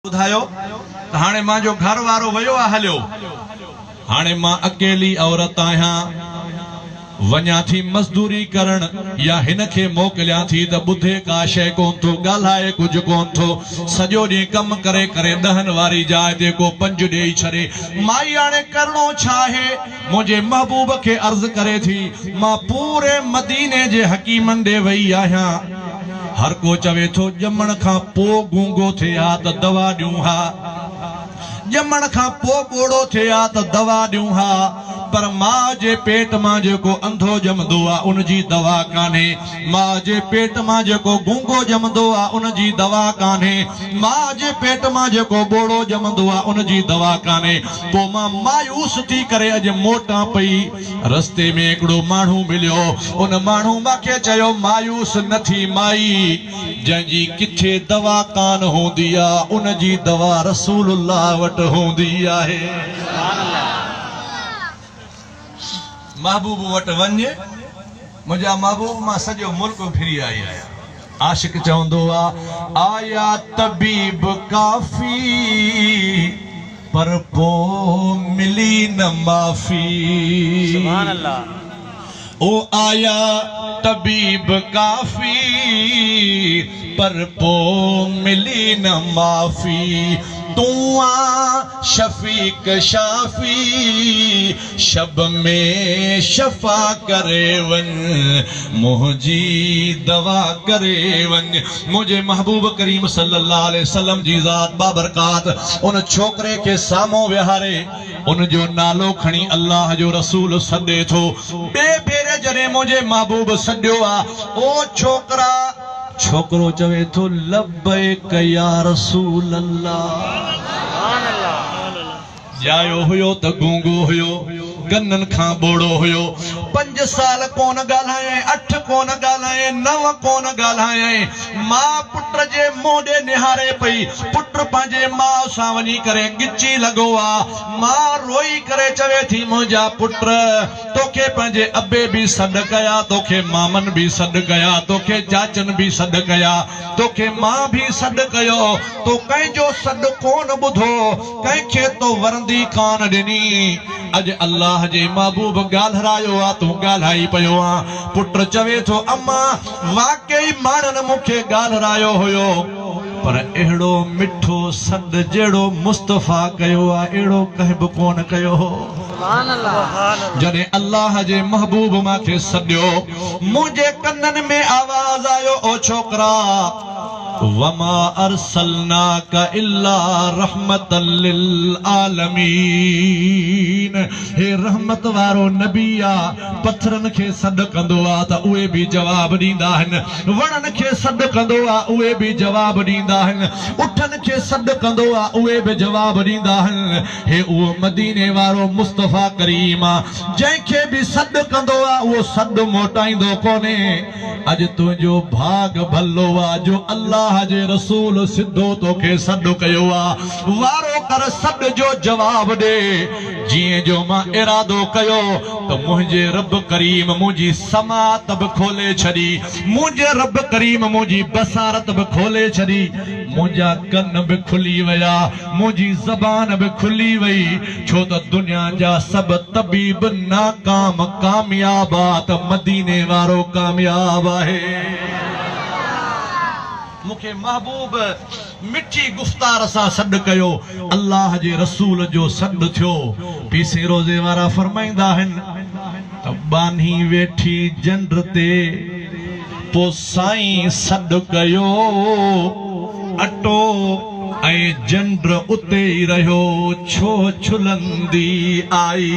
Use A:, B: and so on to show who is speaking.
A: ٻڌايو ته هاڻي مانجو گهر وارو ويو آ هليو، هاڻي مان اڪيلي عورت آهيان، وڃان ٿي مزدوري ڪرڻ يا هن کي موڪليان ٿي ته ٻڌي ڪا شيء ڪونه ٿو، ڳالهائي ڪجهه ڪونه ٿو، سڄو ڏينهن ڪم ڪري ڪري ڏهن واري جاء تي ڪو پنج ڏيئي ڇڏي. مائي هاڻي ڪرڻو ڇا آهي؟ منهنجي محبوب کي عرض ڪري ٿي، مان پوري مديني جي حڪيمن ڏي وئي آهيان. هر ڪو چوي ٿو ڄمڻ کان پوء گونگو ٿئي ها ته دوا ڏيون ها. ڄمڻ کان پوء ٻوڙو ٿئي ها ته دوا ڏيون ها. پر ماء جي پيٽ مان جيڪو انڌو ڄمندو آ ان جي دوا ڪانهي. ماء جي پيٽ مان جيڪو گونگو ڄمندو آ ان جي دوا ڪانهي. ماء جي پيٽ مان جيڪو ٻوڙو ڄمندو آ ان جي دوا ڪانهي. پوء مان مايوس ٿي ڪري اڄ موٽان پئي. رستي ۾ هڪڙو ماڻهو مليو. ان ماڻهو مان کي چيو مايوس نه ٿي مائي، جنهن جي ڪٿي دوا ڪانه هوندي آ ان جي دوا رسول الله وٽ هوندي آهي. محبوب وٽ وڃ، منهنجا محبوب مان سڄو ملڪ ڦري آئي آهيان. عاشق چوندو آ، آيا طبيب ڪافي، پر پو ملي نه معافي.
B: سبحان الله.
A: او آيا طبيب ڪافي، پر پو ملي نه معافي. تون آن شفيق شافي، شب ۾ شفا ڪري وڃ، منهنجي دوا ڪري وڃ. منهنجي محبوب ڪريم صلي الله عليه وسلم جي ذات بابرڪات ان ڇوڪري کي سامهون ويهاري ان جو نالو کڻي الله جو رسول سڏي ٿو. ٻئي ڀيري جڏهن منهنجي محبوب سڏيو آ، او ڇوڪرا! ڇوڪرو چوي ٿو، لبيڪ يا رسول الله. ڄايو هيو ته گونگو هيو، ڪنن کان ٻوڙو هيو. پنج سال ڪونه ڳالهايائين، اٺ ڪونه ڳالهايائين، نو ڪونه ڳالهايائين. ماء پٽ جي منهن ڏي نهاري پئي. پٽ پنهنجي ماء سان وڃي ڪري ڳچي لڳو آ. ماء روئي ڪري چوي ٿي، منهنجا پٽ! توکي پنهنجي ابي به سڏ ڪيا، توکي مامن به سڏ ڪيا، توکي چاچن به سڏ ڪيا، توکي مان به سڏ ڪيو، تو ڪنهن جو سڏ ڪونه ٻڌو. ڪنهن کي تو ورندي ڪانه ڏني. اڄ الله جي محبوب ڳالهرايو آ، تون ڳالهائي پيو آن. پٽ چوي ٿو، اما! واقعي ماڻهن مون کي ڳالهرايو هيو، پر اهڙو مٺو سڏ جهڙو مصطفيٰ ڪيو آ، اهڙو ڪنهن به ڪونه ڪيو هو. جڏهن الله جي محبوب مان کي سڏيو، منهنجي ڪنن ۾ آواز آيو، او ڇوڪرا! وما ارسلناک الا رحمة للعالمين هي رحمت وارو نبي آ، پٿرن کي سڏ ڪندو آ ته اهي به جواب ڏيندا آهن، وڻن کي سڏ ڪندو آ اهي به جواب ڏيندا آهن، اٺن کي سڏ ڪندو آ اهي به جواب ڏيندا آهن، هي اهو مديني وارو مصطفيٰ ڪريم آ، جنهن کي به سڏ ڪندو آ اهو سڏ موٽائيندو ڪونهي. اڄ تنهنجو ڀاڳ ڀلو آ جو الله جي رسول سڌو توکي سڏ ڪيو آ. وارو ڪر سڏ جو جواب ڏي. جيئن جو مان ارادو ڪيو ته منهنجي رب ڪريم منهنجي سماعت به کولي ڇڏي، منهنجي رب ڪريم منهنجي بصارت به کولي ڇڏي، منهنجا ڪن به کلي ويا، منهنجي زبان به کلي وئي، ڇو ته دنيا جا سڀ طبيب ناڪام ڪامياب آ ته مديني وارو ڪامياب آهي. مون کي محبوب مٺي گفتار سان سڏ ڪيو، الله جي رسول جو سڏ ٿيو. پيسي روزي وارا فرمائيندا آهن ته ٻانهي ويٺي جنڊ تي پو سائين سڏ ڪيو، اٽو ۽ جنڊ اتي ئي رهيو، ڇو ڇلندي آئي.